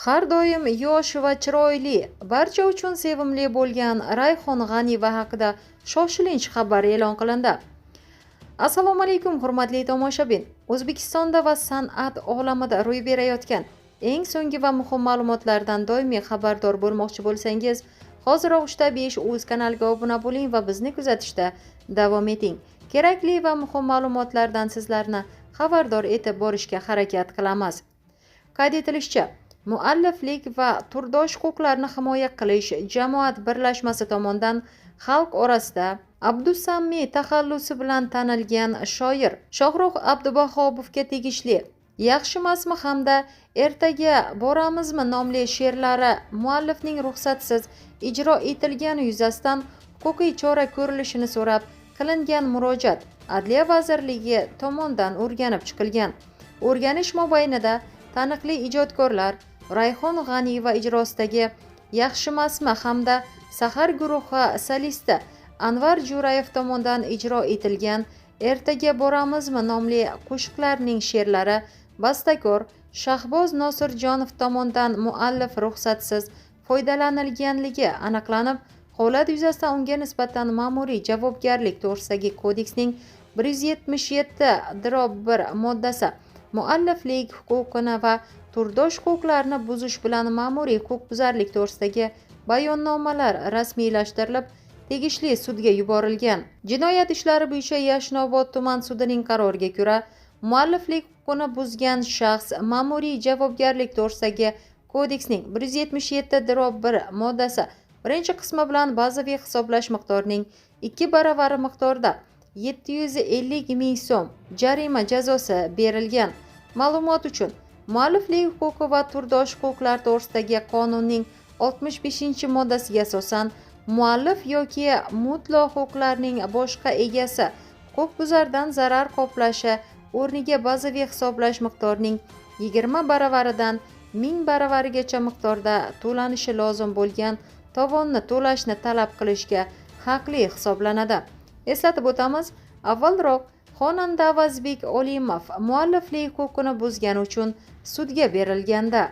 Har doim yosh va chiroyli, barcha uchun sevimli bo'lgan Rayhon G'aniyeva haqida shoshilinch xabar e'lon qilindi. Assalomu alaykum, hurmatli tomoshabin. O'zbekistonda va san'at olamida ro'y berayotgan eng so'nggi va muhim ma'lumotlardan doimiy xabardor bo'lmoqchi bo'lsangiz, hoziroq 3 5 uz kanaliga obuna bo'ling va bizni kuzatishda davom eting. Kerakli va muhim ma'lumotlardan sizlarni xabardor etib borishga harakat qilamiz. Qayd etilishicha, Mualliflik va turdosh huquqlarini himoya qilish jamoat birlashmasi tomonidan xalq orasida Abdusammi taxallusi bilan tanilgan shoir Shohrux Abduvahobovga tegishli "Yaxshimasmi" hamda "Ertaga boramizmi" nomli she'rlari muallifning ruxsatisiz ijro etilgani yuzasidan huquqiy chora ko'rilishini so'rab qilingan murojaat Adliya vazirligi tomonidan o'rganib chiqilgan. O'rganish mobaynida taniqli ijodkorlar Rayhon G'aniyeva ijrosidagi "Yaxshimasmi" hamda Sahar guruhi solisti Anvar Jo'rayev tomonidan ijro etilgan "Ertaga boramizmi" nomli qo'shiqlarning she'rlari bastakor Shahboz Nosirjonov tomonidan muallif ruxsatisiz foydalanilganligi aniqlanib, holat yuzasidan unga nisbatan Ma'muriy javobgarlik to'g'risidagi kodeksning 177/1 moddasi mualliflik huquqini va turdosh huquqlarini buzish bilan ma'muriy huquqbuzarlik to'g'risidagi bayonnomalar rasmiylashtirilib, tegishli sudga yuborilgan. Jinoyat ishlari bo'yicha Yashnobod tuman sudining qaroriga ko'ra, mualliflik huquqini buzgan shaxs Ma'muriy javobgarlik to'g'risidagi kodeksning 177/1 moddasi birinchi qismi bilan bazaviy hisoblash miqdorining 2 baravari miqdorida 750 ming so'm jarima jazosi berilgan. Ma'lumot uchun, Mualliflik huquqi va turdosh huquqlar to'g'risidagi qonunning 65-moddasiga asosan muallif yoki mutlaq huquqlarning boshqa egasi huquqbuzardan zarar qoplashi o'rniga bazaviy hisoblash miqdorining 20 baravaridan 1000 baravarigacha miqdorda to'lanishi lozim bo'lgan tovonni to'lashni talab qilishga haqli hisoblanadi. Eslatib o'tamiz, avvalroq xonanda Avazbek Olimov mualliflik huquqini buzgani uchun sudga berilgandi.